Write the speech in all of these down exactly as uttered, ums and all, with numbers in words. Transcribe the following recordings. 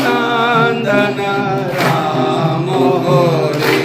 Nandana Rama Hare.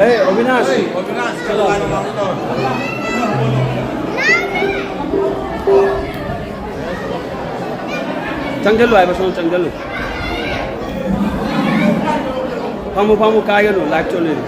Hey, Avinash. ꯆꯪꯁꯤꯜꯂꯨ ꯍꯥꯏꯕ, ꯁꯣꯝ ꯆꯪꯁꯤꯜꯂꯨ꯫ ꯐꯝꯃꯨ, ꯐꯝꯃꯨ, ꯀꯥꯏꯒꯅꯨ, live ꯆꯠꯂꯤꯅꯦ꯫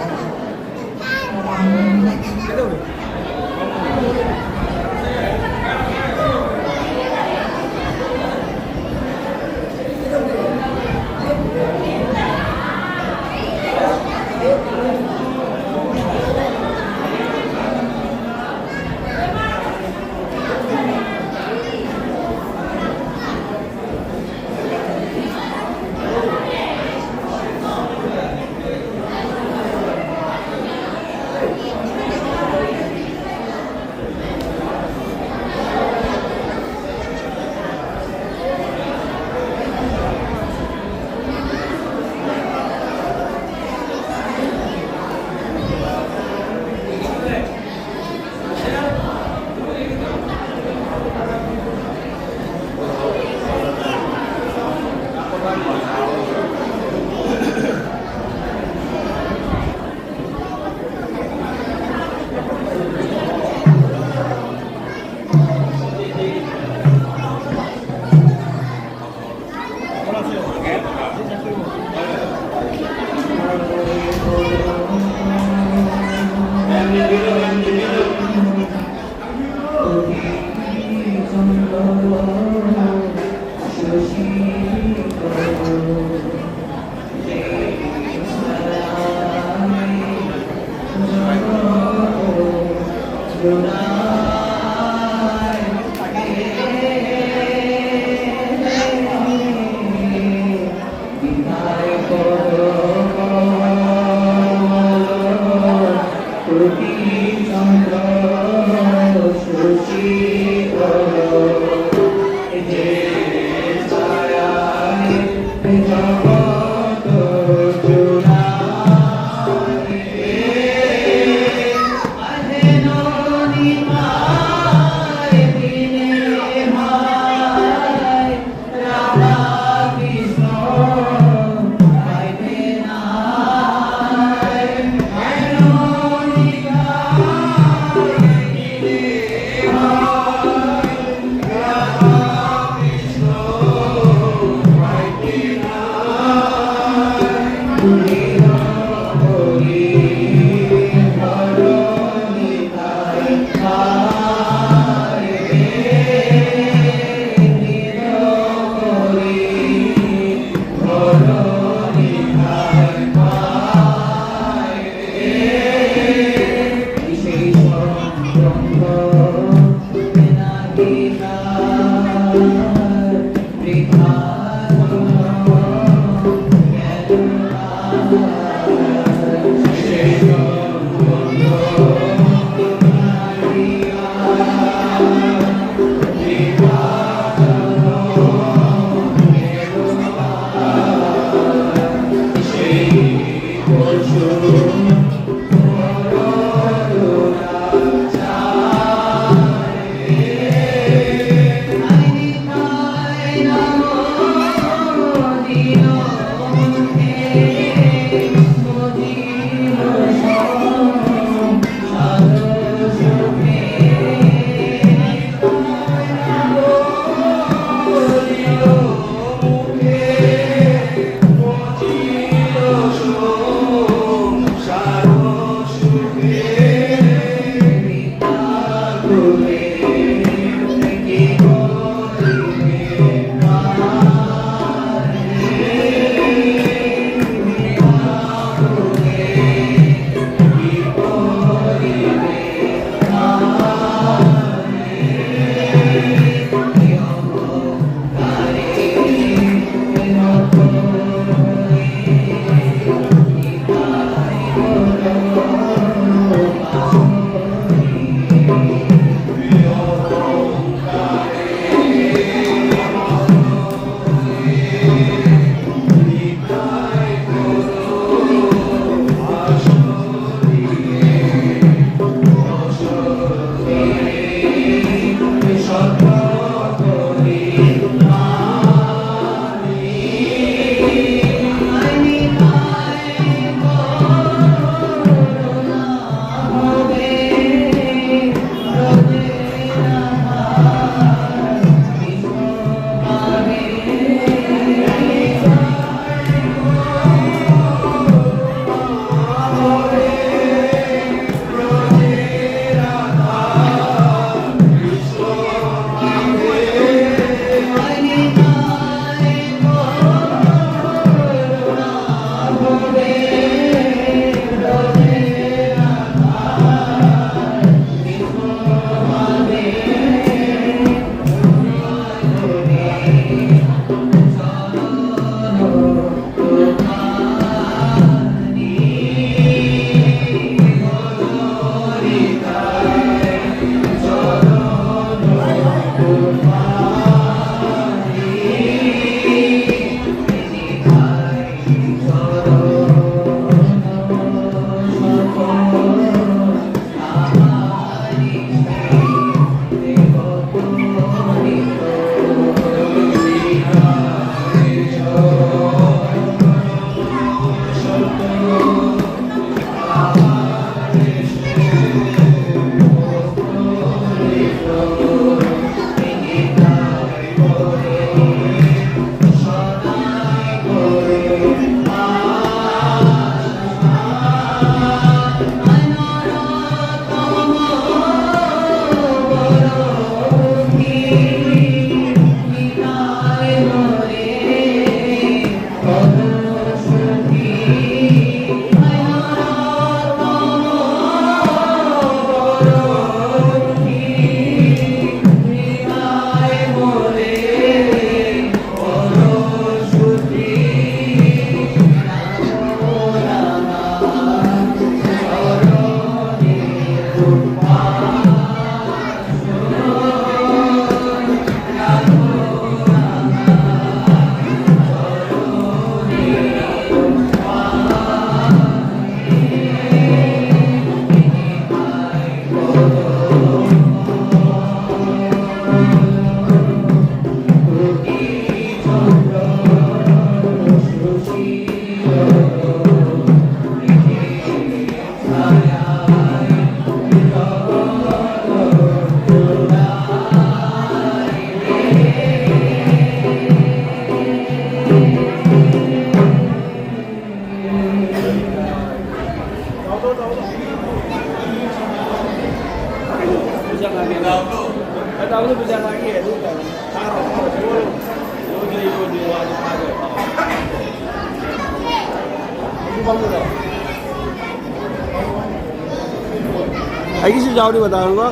ꯑꯩꯒꯤꯁꯨ ꯌꯥꯎꯔꯤꯕ ꯇꯥꯔꯒ꯫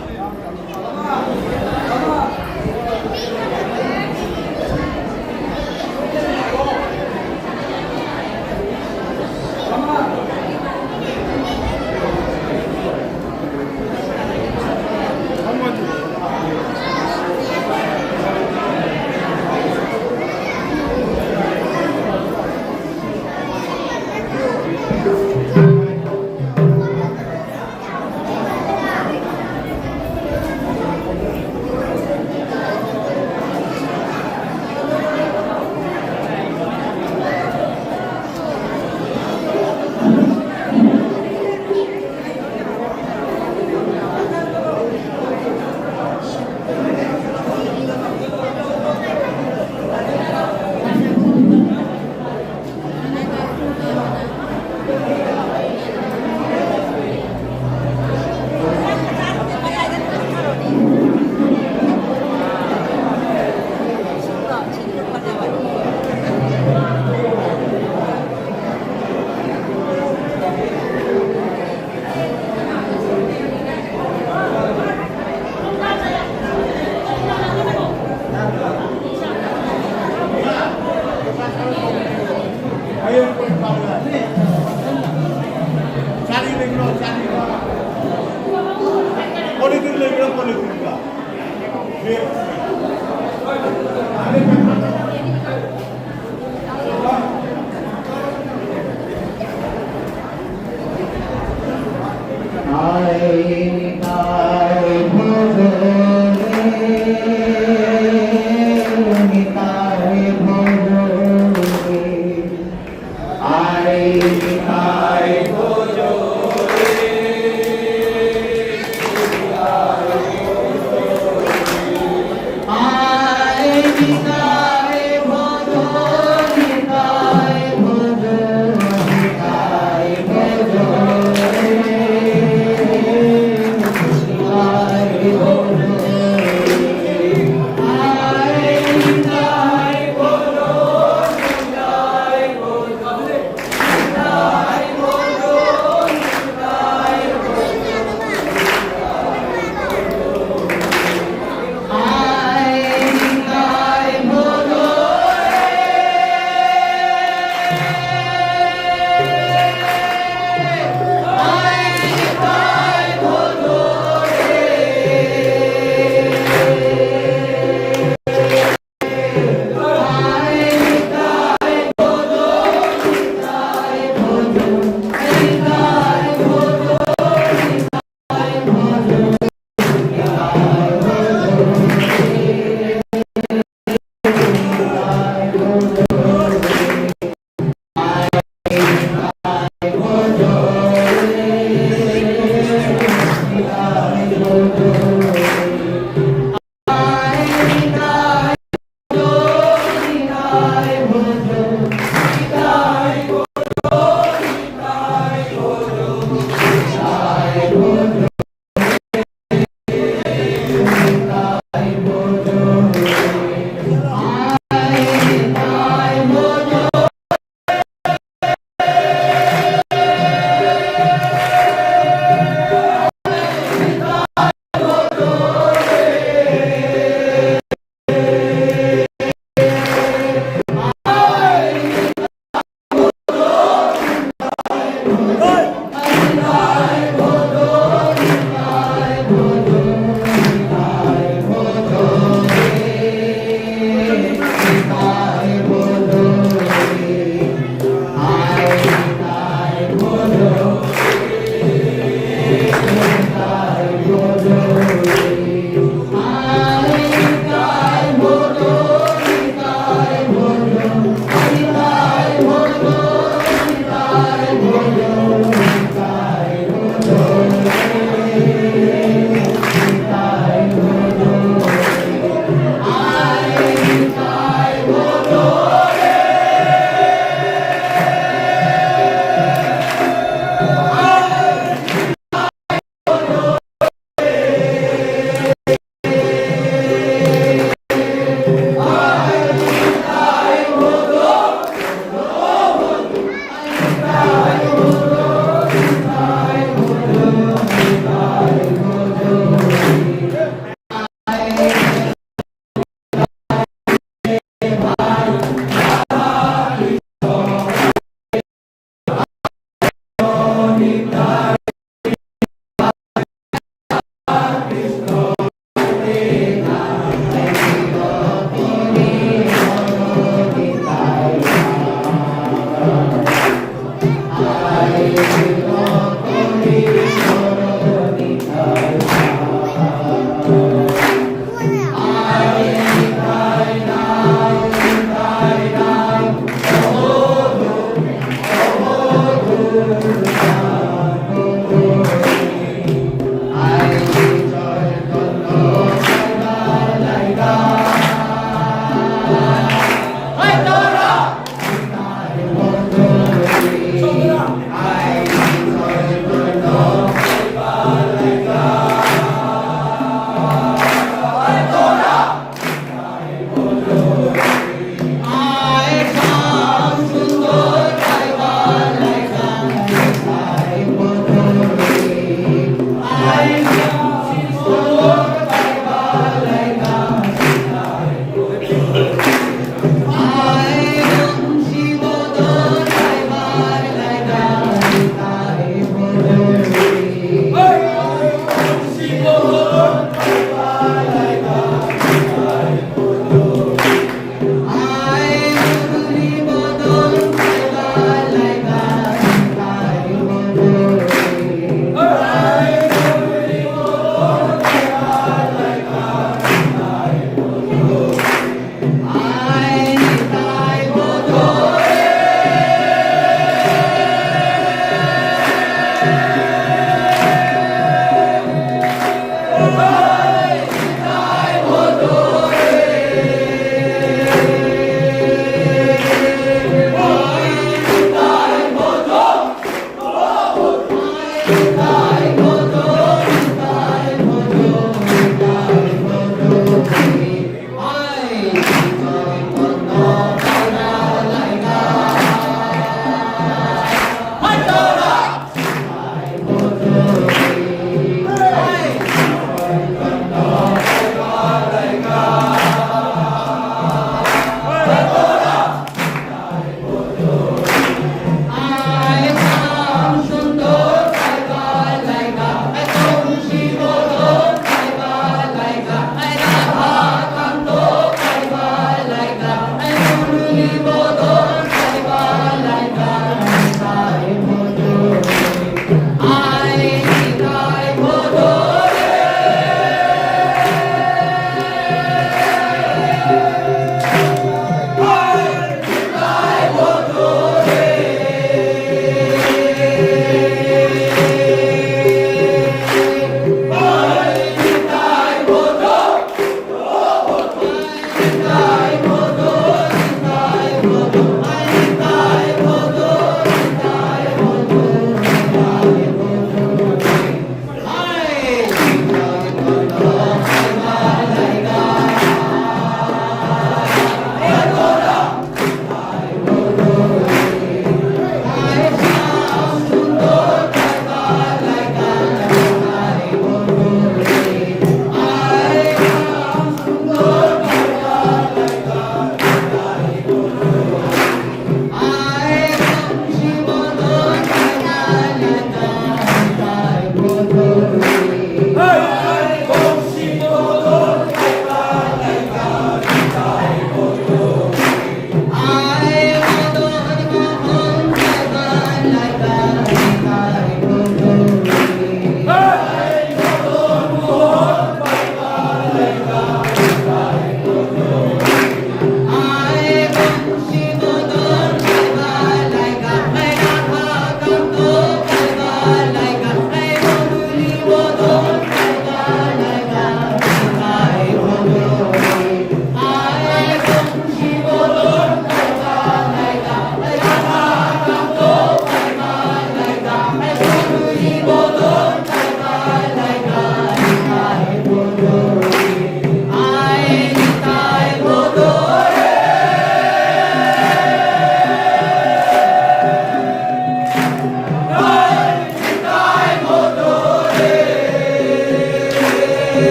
Polythene ꯂꯩꯕ꯭ꯔꯥ? Polythene ꯀ?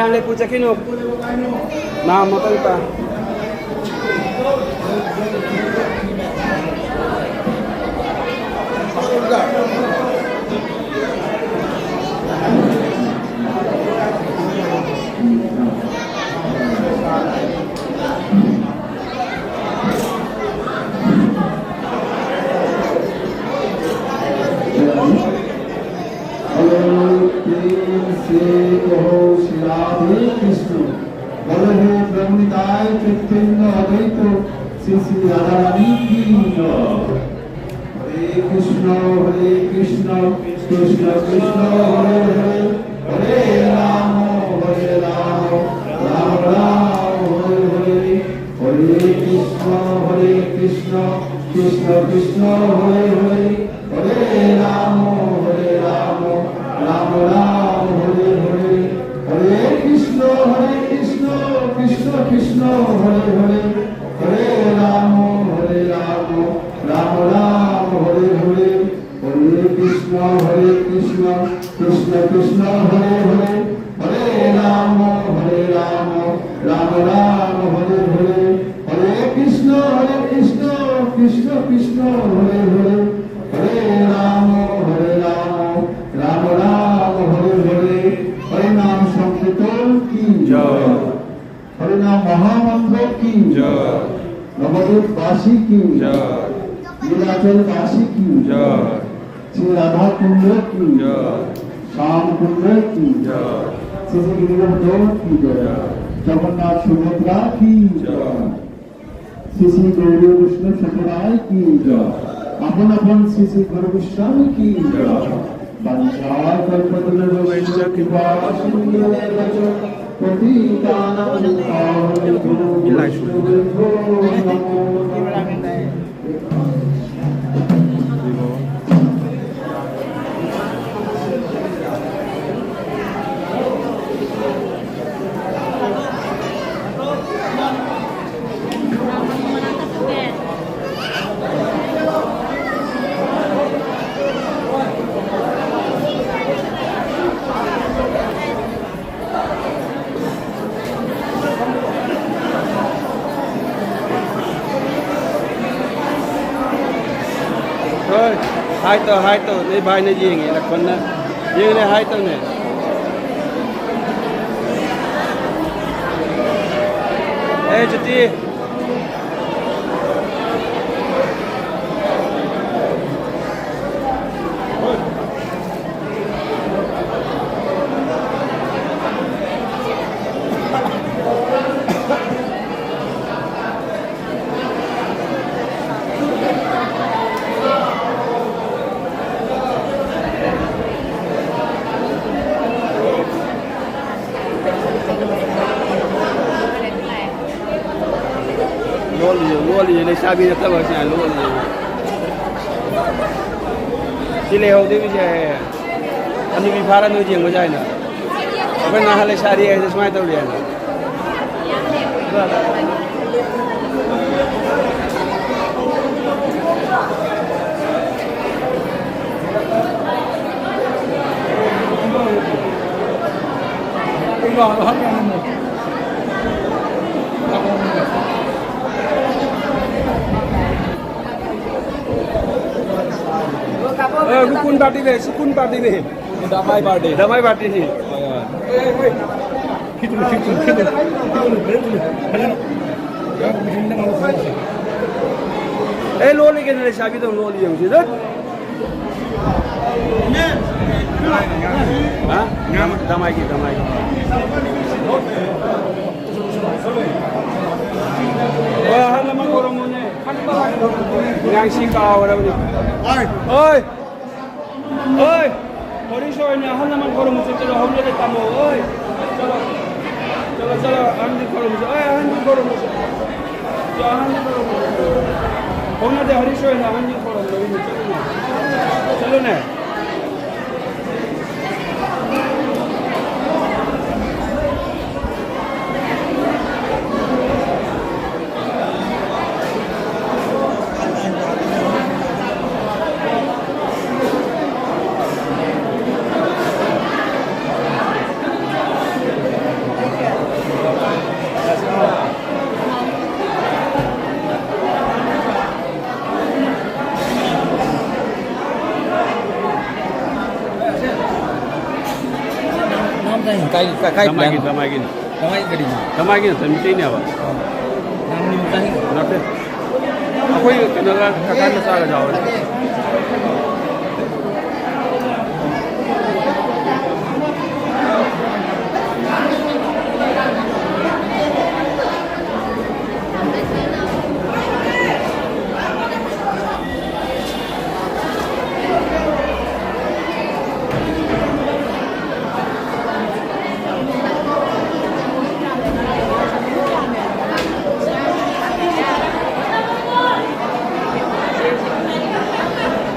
ꯂꯦꯞꯄꯨ ꯆꯠꯈꯤꯅꯨ꯫ ꯅꯥꯝꯃ ꯀꯟꯇ꯫ हेलो, प्रेम से कहो श्री राधे कृष्ण। बोलो हे प्रेम निताय चैतन्य अद्वैत श्री श्री राधा रानी की जय। हरे कृष्ण, हरे कृष्ण, कृष्ण कृष्ण, हरे हरे, हरे राम, हरे राम, राम राम, हरे हरे। हरे कृष्ण, हरे कृष्ण, कृष्ण कृष्ण, हरे हरे, हरे राम, हरे राम, राम राम, हरे हरे। हरे कृष्ण, हरे कृष्ण, कृष्ण कृष्ण, हरे हरे, हरे राम, हरे राम, राम राम, हरे हरे। हरे कृष्ण, हरे कृष्ण, कृष्ण कृष्ण, हरे हरे, हरे राम, हरे राम, राम राम, हरे हरे। हरे कृष्ण, हरे कृष्ण, कृष्ण कृष्ण, हरे हरे, हरे राम, हरे राम, राम राम, हरे हरे। हरि नाम संकीर्तन की जय। हरिनाम महामंत्र की जय। नवद्वीप वासी की जय। नीलाचल वासी की जय। श्री राधा कुंड की जय। श्याम कुंड की जय। श्री श्री गिरिराज की जय। जगन्नाथ सुभद्रा की जय। श्री श्री गौरी वैष्णव संप्रदाय की जय। अपन अपन श्री श्री गुरु गोस्वामी की जय। वंशा कल्पतरुभ्यश्च कृपा सिंधु पतितानां पावनेभ्यो वैष्णवेभ्यो नमो नमः। ꯍꯥꯏ ꯇꯧ, ꯍꯥꯏ ꯇꯧ, ꯅꯣꯏ ꯚꯥꯏꯅ ꯌꯦꯡꯉꯦ, ꯂꯈꯣꯟꯅ ꯌꯦꯡꯉꯦ, ꯍꯥꯏ ꯇꯧꯅꯦ꯫ ꯑꯦ, ꯖꯣꯇꯤ꯫ ꯂꯣꯜꯂꯤꯌꯦ, ꯂꯣꯜꯂꯤꯌꯦ, ꯂꯩꯁꯥꯕꯤ ꯅꯠꯇꯕ ꯁꯤꯅ ꯂꯣꯜꯂꯤꯌꯦ꯫ ꯁꯤ ꯂꯩꯍꯧꯗꯣꯏ ꯃꯤꯁꯦ ꯍꯅꯨꯕꯤ ꯐꯥꯔ ꯅꯣꯏ ꯌꯦꯡꯕ ꯌꯥꯏꯅ꯫ ꯑꯩꯈꯣꯏ ꯅꯍꯥꯟ ꯂꯩꯁꯥꯔꯤ ꯍꯥꯏꯁꯦ ꯁꯨꯃꯥꯏꯅ ꯇꯧꯔꯤ ꯍꯥꯏꯅ꯫ ꯑꯦ, ꯁꯤ ꯀꯨꯟ ꯄꯥꯔꯇꯤꯅꯦ, ꯁꯤ ꯀꯨꯟ ꯄꯥꯔꯇꯤꯅꯦ꯫ ꯗꯃꯥꯏ ꯄꯥꯔꯇꯤ꯫ ꯗꯃꯥꯏ ꯄꯥꯔꯇꯤꯅꯤ꯫ ꯍꯣꯏ, ꯍꯣꯏ꯫ ꯑꯦ, ꯂꯣꯜꯂꯤ ꯀꯩꯅꯣ, ꯂꯩꯁꯥꯕꯤꯗꯧ ꯂꯣꯜꯂꯤ ꯌꯦꯡꯉꯨꯁꯤ꯫ ꯗꯠ꯫ ꯍꯥ? ꯗꯃꯥꯏꯒꯤ, ꯗꯃꯥꯏꯒꯤ꯫ ꯍꯣꯏ, ꯑꯍꯜ ꯂꯃꯟ ꯈꯣꯏꯔꯝꯃꯨꯅꯦ꯫ ꯉꯥꯡꯁꯤ ꯀꯥꯎꯔꯕꯅꯤ꯫ ꯍꯣꯏ꯫ ꯍꯣꯏ꯫ ꯍꯣꯏ꯫ ꯍꯣꯔꯤ ꯁꯣꯏꯅ ꯑꯍꯜ ꯂꯃꯟ ꯈꯣꯏꯔꯝꯃꯨ ꯆꯠꯇꯅ ꯍꯧꯖꯤꯛ ꯇꯝꯃꯣ꯫ ꯍꯣꯏ꯫ ꯆꯠꯂꯣ꯫ ꯆꯠꯂꯣ, ꯆꯠꯂꯣ꯫ ꯑꯍꯟꯗꯤ ꯈꯣꯏꯔꯝꯃꯨ ꯆꯠ-, ꯑꯦ, ꯑꯍꯟꯗꯤ ꯈꯣꯏꯔꯝꯃꯨ ꯆꯠ-, ꯆꯠꯂꯣ, ꯑꯍꯟꯗꯤ ꯈꯣꯏꯔꯝꯃꯨ ꯆꯠ-, ꯍꯧꯅꯗꯦ, ꯍꯣꯔꯤ ꯁꯣꯏꯅ ꯑꯍꯟꯗꯤ ꯈꯣꯏꯔꯝꯃꯨ ꯆꯠꯂꯨꯅꯦ꯫ ꯆꯠꯂꯨꯅꯦ꯫ ꯀꯥꯏ, ꯀꯥꯏ, ꯀꯥꯏ ꯗꯃꯥꯏꯒꯤ, plan? ꯗꯃꯥꯏꯒꯤꯅꯤ꯫ ꯀꯃꯥꯏ ꯀꯔꯤꯅꯣ? ꯗꯃꯥꯏꯒꯤ ꯅꯠꯇꯦ, ꯃꯤꯇꯩꯅꯦꯕ꯫ ꯑꯣ꯫ ꯅꯪ ꯃꯤ ꯃꯆꯥꯁꯤꯡ? ꯅꯠꯇꯦ꯫ ꯑꯩꯈꯣꯏ ꯀꯩꯅꯣꯒ ꯀꯀꯥ ꯃꯆꯥꯒ ꯌꯥꯎꯔꯦ꯫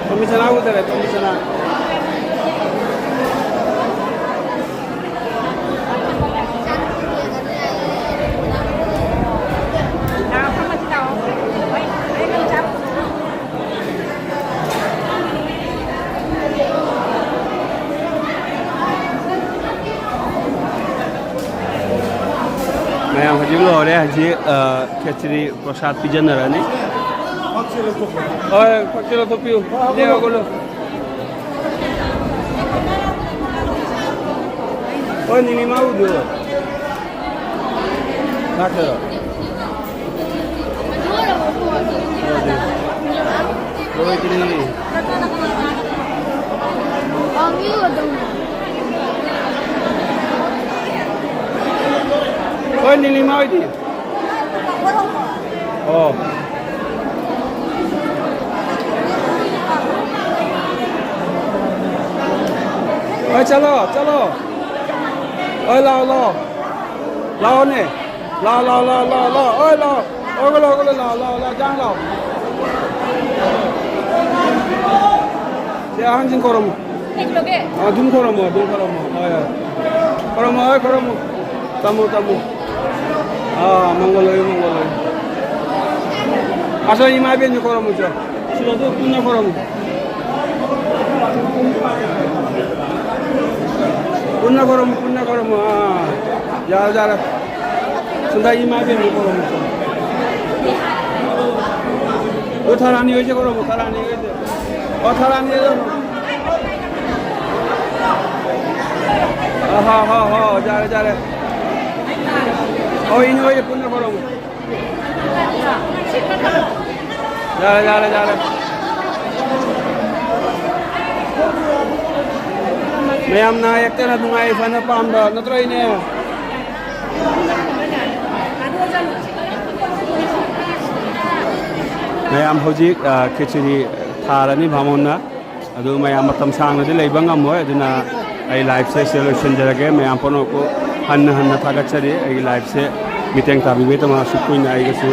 ꯇꯣꯝꯕꯤꯁꯅꯥ ꯎꯗꯔꯦ, ꯇꯣꯝꯕꯤꯁꯅꯥ꯫ ꯃꯌꯥꯝ ꯍꯧꯖꯤꯛ ꯂꯣꯏꯔꯦ꯫ ꯍꯧꯖꯤꯛ, ꯑ, ꯈꯦꯆ꯭ꯔꯤ ꯄ꯭ꯔꯁꯥꯗ ꯄꯤꯖꯅꯔꯅꯤ꯫ ꯍꯣꯏ, ꯈꯦꯆ꯭ꯔꯤ ꯂꯧꯊꯣꯛꯄꯤꯌꯨ꯫ ꯏꯅꯦ, ꯍꯧꯒꯠꯂꯣ꯫ ꯍꯣꯏ, ꯅꯤꯅꯤ ꯃꯥ ꯎꯗꯣꯏꯔꯣ? ꯂꯥꯛꯀꯦꯔꯣ? ꯂꯣꯏꯗ꯭ꯔꯤ꯫ ꯍꯣꯏ, ꯅꯤꯂꯤꯃꯥ ꯍꯣꯏꯗꯤ? ꯑꯣ꯫ ꯍꯣꯏ, ꯆꯠꯂꯣ, ꯆꯠꯂꯣ꯫ ꯍꯣꯏ, ꯂꯥꯛꯑꯣ, ꯂꯥꯛꯑꯣ꯫ ꯂꯥꯛꯑꯣꯅꯦ꯫ ꯂꯥꯛꯑꯣ, ꯂꯥꯛꯑꯣ, ꯂꯥꯛꯑꯣ, ꯂꯥꯛꯑꯣ, ꯂꯥꯛꯑꯣ꯫ ꯍꯣꯏ, ꯂꯥꯛꯑꯣ꯫ ꯍꯧꯒꯠꯂꯣ, ꯍꯧꯒꯠꯂꯣ, ꯂꯥꯛꯑꯣ, ꯂꯥꯛꯑꯣ, ꯂꯥꯛꯑꯣ, ꯆꯥꯡ ꯂꯥꯛꯑꯣ꯫ ꯁꯦ, ꯑꯍꯟꯁꯤꯡ ꯈꯣꯏꯔꯝꯃꯣ꯫ ꯀꯩꯗꯧꯔꯒꯦ? ꯑꯗꯨꯝ ꯈꯣꯏꯔꯝꯃꯣ, ꯑꯗꯨꯝ ꯈꯣꯏꯔꯝꯃꯣ꯫ ꯍꯣꯏ, ꯍꯣꯏ꯫ ꯈꯣꯏꯔꯝꯃꯣ, ꯍꯣꯏ, ꯈꯣꯏꯔꯝꯃꯣ꯫ ꯇꯝꯃꯣ, ꯇꯝꯃꯣ꯫ ꯑꯥ, ꯃꯪꯒꯣꯜ ꯑꯣꯏꯌꯨ, ꯃꯪꯒꯣꯜ ꯑꯣꯏꯌꯨ꯫ ꯑꯁꯣ, ꯏꯃꯥ ꯏꯕꯦꯟꯁꯨ ꯈꯣꯏꯔꯝꯃꯨ ꯆꯣ꯫ ꯁꯤꯗꯁꯨ ꯄꯨꯟꯅ ꯈꯣꯏꯔꯝꯃꯨ꯫ ꯄꯨꯟꯅ ꯈꯣꯏꯔꯝꯃꯨ, ꯄꯨꯟꯅ ꯈꯣꯏꯔꯝꯃꯨ꯫ ꯑꯥ, ꯌꯥꯔꯦ, ꯌꯥꯔꯦ꯫ ꯁꯣꯝꯗ ꯏꯃꯥ ꯏꯕꯦꯟꯁꯨ ꯈꯣꯏꯔꯝꯃꯨ ꯆꯣ꯫ ꯑꯣ, ꯊꯔꯥꯅꯤ ꯍꯣꯏꯁꯦ ꯈꯣꯏꯔꯝꯃꯨ, ꯊꯔꯥꯅꯤ ꯍꯣꯏꯁꯦ꯫ ꯑꯣ, ꯊꯔꯥꯅꯤ ꯍꯣꯏꯁꯦ꯫ ꯍꯣ, ꯍꯣ, ꯍꯣ, ꯌꯥꯔꯦ, ꯌꯥꯔꯦ꯫ ꯍꯣꯏ, ꯏꯅꯦ ꯍꯣꯏ, ꯄꯨꯟꯅ ꯐꯔꯣ꯫ ꯌꯥꯔꯦ, ꯌꯥꯔꯦ, ꯌꯥꯔꯦ꯫ ꯃꯌꯥꯝꯅ ꯍꯦꯛꯇꯅ ꯅꯨꯡꯉꯥꯏ ꯐꯅ ꯄꯥꯝꯕ ꯅꯠꯇ꯭ꯔꯣ, ꯏꯅꯦ? ꯃꯌꯥꯝ ꯍꯧꯖꯤꯛ, ꯑ, ꯈꯦꯆ꯭ꯔꯤ ꯊꯥꯔꯅꯤ ꯚꯥꯃꯣꯟꯅ꯫ ꯑꯗꯨ ꯃꯌꯥꯝ ꯃꯇꯝ ꯁꯥꯡꯅꯗꯤ ꯂꯩꯕ ꯉꯝꯃꯣꯏ, ꯑꯗꯨꯅ ꯑꯩ ꯂꯥꯏꯐꯁꯦ ꯁꯤꯗ ꯂꯣꯏꯁꯤꯟꯖꯔꯒꯦ꯫ ꯃꯌꯥꯝ ꯄꯨꯝꯅꯃꯛꯄꯨ ꯍꯟꯅ ꯍꯟꯅ ꯊꯥꯒꯠꯆꯔꯤ꯫ ꯑꯩꯒꯤ ꯂꯥꯏꯐꯁꯦ ꯃꯤꯠꯌꯦꯡ ꯇꯥꯕꯤꯕꯒꯤꯗꯃꯛ, ꯑꯁꯨꯛ ꯀꯨꯏꯅ ꯑꯩꯒꯁꯨ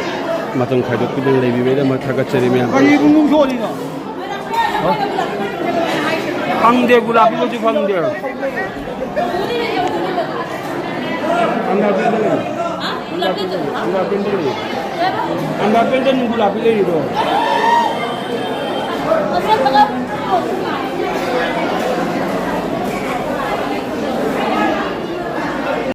ꯃꯇꯝ ꯈꯥꯏꯗꯣꯛꯄꯤꯗꯨꯅ ꯂꯩꯕꯤꯕꯒꯤꯗꯃꯛ ꯊꯥꯒꯠꯆꯔꯤ ꯃꯌꯥꯝ꯫ ꯀꯔꯤ ꯄꯨꯡ ꯄꯨꯡ ꯁꯣꯛꯂꯤꯅꯣ? ꯍꯥ? ꯐꯪꯗꯦ, ꯒꯨꯂꯥꯞꯇꯤ ꯍꯧꯖꯤꯛ ꯐꯪꯗꯦ꯫ ꯒꯨꯂꯥꯞꯇꯤ ꯂꯩ꯫ ꯒꯨꯂꯥꯞꯇꯤ ꯂꯩ꯫ ꯒꯨꯂꯥꯞꯇꯤ ꯂꯩꯔꯤꯗꯣ꯫